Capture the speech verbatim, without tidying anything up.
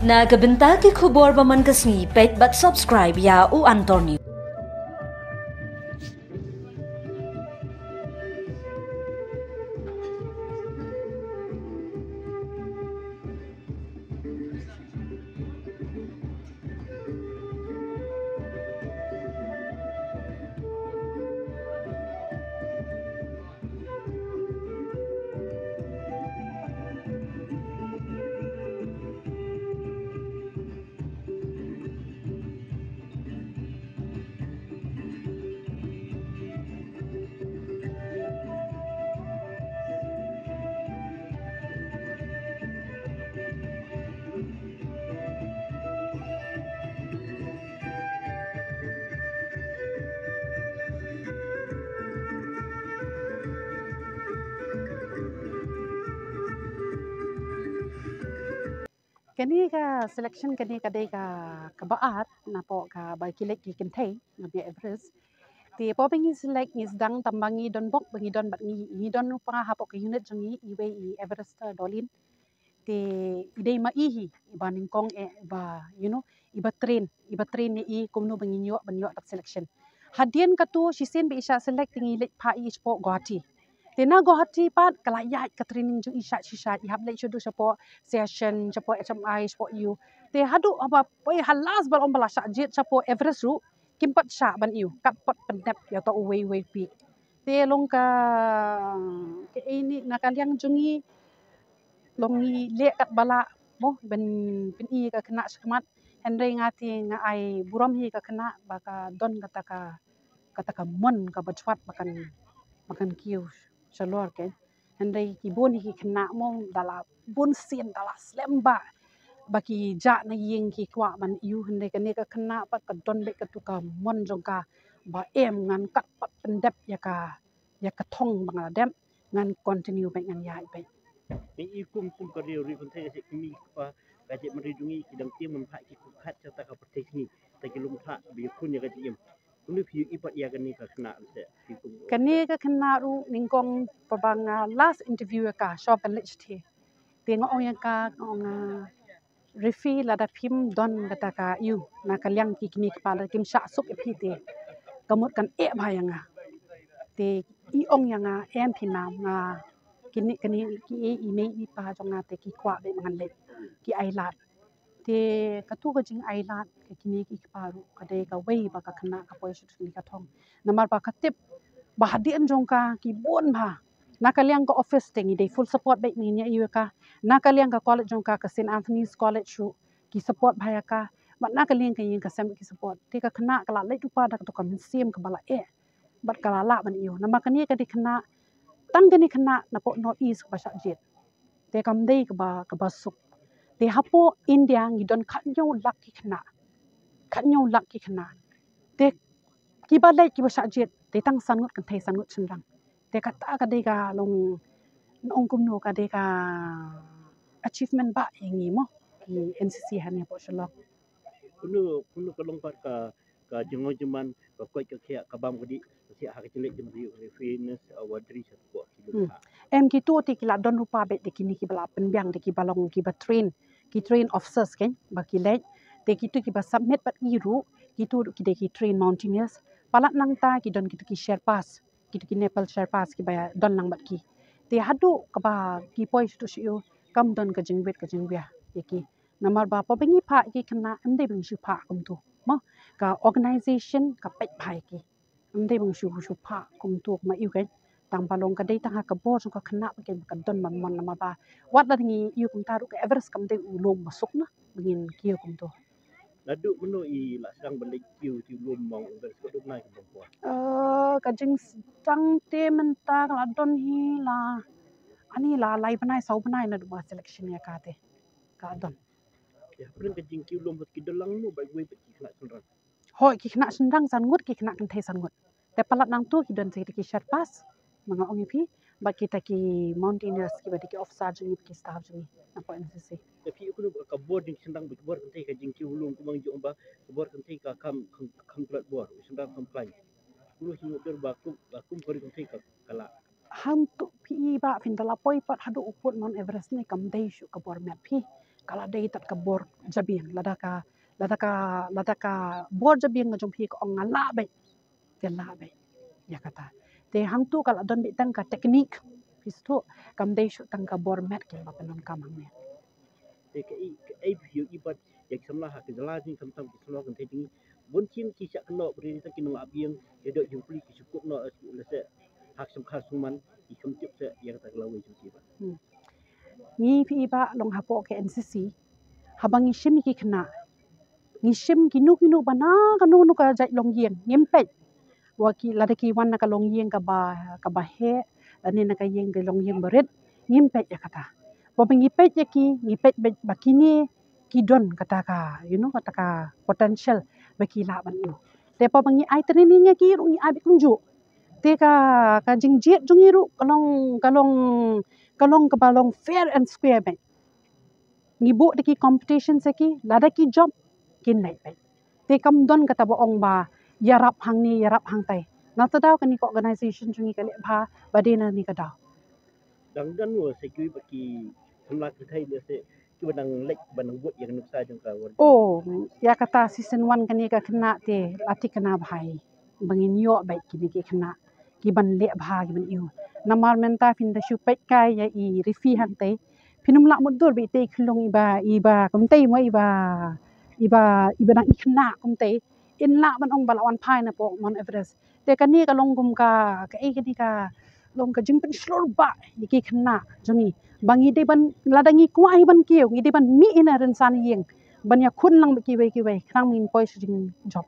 Na ka bynta ki khubor ba man ka sngi, peit bad subscribe ïa U Anthony. Kane ka selection kane ka dei ka, kaba ar napoh kaba ki leit ki kynthei na Mount Everest. Te hapoh ba ngi select ngi sdang tang ba ngi don bok ba ngi don bad ngi, ngi don rupa hapoh ka unit jong ngi iwei i Everester Dolin. Te i dei ma i hi iba nyngkong eh iba, you know, iba train, iba train ïa i kumno ba ngin ïoh ban ïoh da ka selection. Hadien katu shisien ba i shah select te ngi leit phah i shapoh Guwahati. Te na Guwahati pat ka la ïaid ka training jong i shah shisha, i hap leit shaduh shapoh Siachen, shapoh H M I, shapoh U. Te haduh haba poi ha last ba la ong ba la shah jied shapoh Everest ruh kim pat shah ban ïoh, kat pat pyndep ïa uta uwei uwei peak. Te long ka, kaei ne na ka liang jong ngi long ngi leh katba lah mo ban pyni ka khynnah shakhmat. Hynrei nga te nga ai burom hi ka khynnah ba ka don kata ka, kata ka mon kaba jwat ba kan, ba kan kiew shalor keiñ. Hynrei ki bun hi ki khynnah mo da la bun sien da la slem ba, ba ki jah na ïing ki kwah ban ïoh, hynrei kane ka khynnah pat ka don beit katu ka mon jong ka ba em ngan kat pat pyndep ïa ka, ïa ka thong ba nga la dep, ngan continue beit, ngan ïaid beit. Ngi i kum, kum ka riew, riew kynthei ka jingmih kpa ka jingmih jong ngi ki dang tieng ban phah ki kum khat sha ta ka pyrthei sngi ta ki lum thah ba ïakhun ïa ka jingim. Kumno phi ïohi pat ïa kane ka khynnah ruh se phi kum. Kane ka khynnah ruh nyngkong ba nga last interview ïa ka shwa ban leit shatei. Te nga ong ïa ka, nga ong, ah, Referee, lada phim don kata ka ïoh na ka liang ki kmie ki kpa lada kim shah suk ïa phi te ka mut kan eh bha ïa nga. Te i ong ïa nga em phi nam, nga kine, kine ki, i mei i pa jong nga te ki kwah beit ba ngan leit, ki ai lad. Te katu ka jingai lad ka kmie ki kpa ruh ka dei kawei ba ka khynnah ka poi sha kane ka thong. Namar ba ka tip ba hadien jong ka ki bun bha. Na ka liang ka office te ngi dei full support beit, ngi ïa ïoh ka. Na ka liang ka college jong ka, ka Saint Anthony's College ruh ki support bha ïa ka. Bad na ka liang ka ïing ka sem ki support. Te ka khynnah ka la leit lypa da kato ka mynsiem kaba la eh bad ka la lah ban ïoh. Namar kane ka dei khynnah, tang kane khynnah napoh North East kaba shah jied. Te kam dei kaba, kaba suk. Te hapoh India ngi don khathynñiew lak ki khynnah. Khathynñiew lak ki khynnah. Te kiba leit kiba shah jied te tang san ngut kynthei san ngut shynrang. Te kata ka dei ka long, ong kumno, ka dei ka achievement ba ïa ngi mo, ki N C C hangne hapoh Shillong. Kumno, kumno ka long pat ka, ka jingong jingman, ka koit ka khiah, ka bam ka dih, ka siah ha ka jingleit jingmut, referee, nurse, ah, wardress, ha ka por ki lum. Hmm. Em, kito te ki la don lypa beit da kine kiba la pynbiang da kiba long kiba train, ki train officers keiñ ba ki leit. Te kito kiba submit bad i ruh, kito ruh ki dei ki train mountaineers. Palat nangta ki don kito ki Sherpas, kito ki Nepal Sherpas kiba don lang bad ki. Te haduh kaba ki poi shaduh sha ïew kam don ka jingwit ka jingwiah ïa ki. Namar ba haba ngi phah ïa ki khynnah, ym dei ba ngi shu phah kumto. Mo, ka organization ka peit bha ïa ki. Ym dei ba ngi shu, shu phah kumto, ma ïoh keiñ. Tang ba long ka dei tang ha ka bor jong ka khynnah ba keiñ ba ka don ban mon, namar ba wat la ngi ïoh kumta ruh ka Everest kam dei u lum ba suk na ba ngin kiew kumto. Naduh mynno i la sdang ban leit kiew ïa u lum Mount Everest, katno bnai ka bym por? Eh, ka jingsdang te mynta ka la don hi la, ani la lai bnai saw bnai naduh ba selection ïa ka te. Ka don. Ïa, pyrshah ka jingkiew lum bad ki don lang mo bad wei bad ki khynnah shynrang? Hooid, ki khynnah shynrang san ngut, ki khynnah kynthei san ngut. Te palat nangto ki don kita ki Sherpas, ma nga ong ïa phi, bad kita ki mountaineers kiba dei ki officer jong ngi bad ki staff jong ngi napoh N C C. Te phi ïohi kumno ba ka bor jong ki shynrang bad ka bor kynthei ka jingkiew lum, kumba ngi ju ong ba ka bor kynthei ka kham, kham, kham klet bor, shynrang kham khlaiñ. Kumno phi ïohi ba kum, ba kum ka ri kynthei ka, ka lah. Hangto phi i ba phin da la poi pat haduh u pud Mount Everest ne kam dei shuh ka bor met phi. ka la dei tad ka bor jabieng, lada ka lada ka lada ka bor jabieng ka jong phi ka ong nga lah beit, te lah beit ïa kata. Te hangtu ka la don beit tang ka teknik, phi sngewthuh, kam dei shuh tang ka bor met ki ba pyndonkam hangne. Te kaei kaei phi ïohi pat ïa ki samla ha ka jylla jong ngi, khamtam ki samla kynthei jong ngi, bun sien ki shah kynnoh ba ri tang ki nonglap ïing, ïa doh jingpli ki shu kut noh, lehse ha ka shongkhar shongman ki kam tip seh ïa kata ka lawei jong ki ba. Ngi phi i Bah long hapoh ka N C C, haba ngi shim ïa ki khynnah, ngi shim kino kino ba na kano kano ka jait longïing, ngim peit wa ki, lada ki wan na ka longïing kaba kaba heh lane na ka ïing ka longïing ba rit, ngim peit ïa kata. Ba ba ngi peit ïa ki, ngi peit ba, ba kine ki don kata ka, you know, kata ka potential ba ki lah ban ïoh. Te ba ba ngi ai training ïa ki ruh ngi ai beit kumjuh. Te ka ka jingjied jong ngi ruh ka long ka long ka long kaba long fair and square beit. Ngi buh da ki competition sa ki, lada ki jop kin leit beit. Te kam don kata ba ong ba ïarap hangne ïarap hangtai. Na ta daw kane ka organization jong ngi ka leh bha ba dei na kane ka daw. Dang don mo sa kiwei pat ki samla kynthei lehse kiba dang leit ban nang bud ïa ka nuksa jong ka World. Oh, ïa kata season one kane ka khynnah te la thikna bha ïa ba ngin ïoh beit kine ki khynnah kiban leh bha kiban ïoh. Namar mynta phin da shu peit kai ïa i Rifi hangtai, phin ym lah mutdur ba i te i khyllung iba iba kumtai mo iba iba iba dang i khynnah kumtai in lah ban ong ba la wan phai na poh Mount Everest. Te kane ka long kum ka kaei kane ka long ka jingpynshlur ba ïa ki khynnah jong ngi ba ngi dei ban, lada ngi kwah hi ban kiew ngi dei ban mih ïa na rynsan ïing ban ïakhun lang bad kiwei kiwei khnang ngin poi sha jingjop.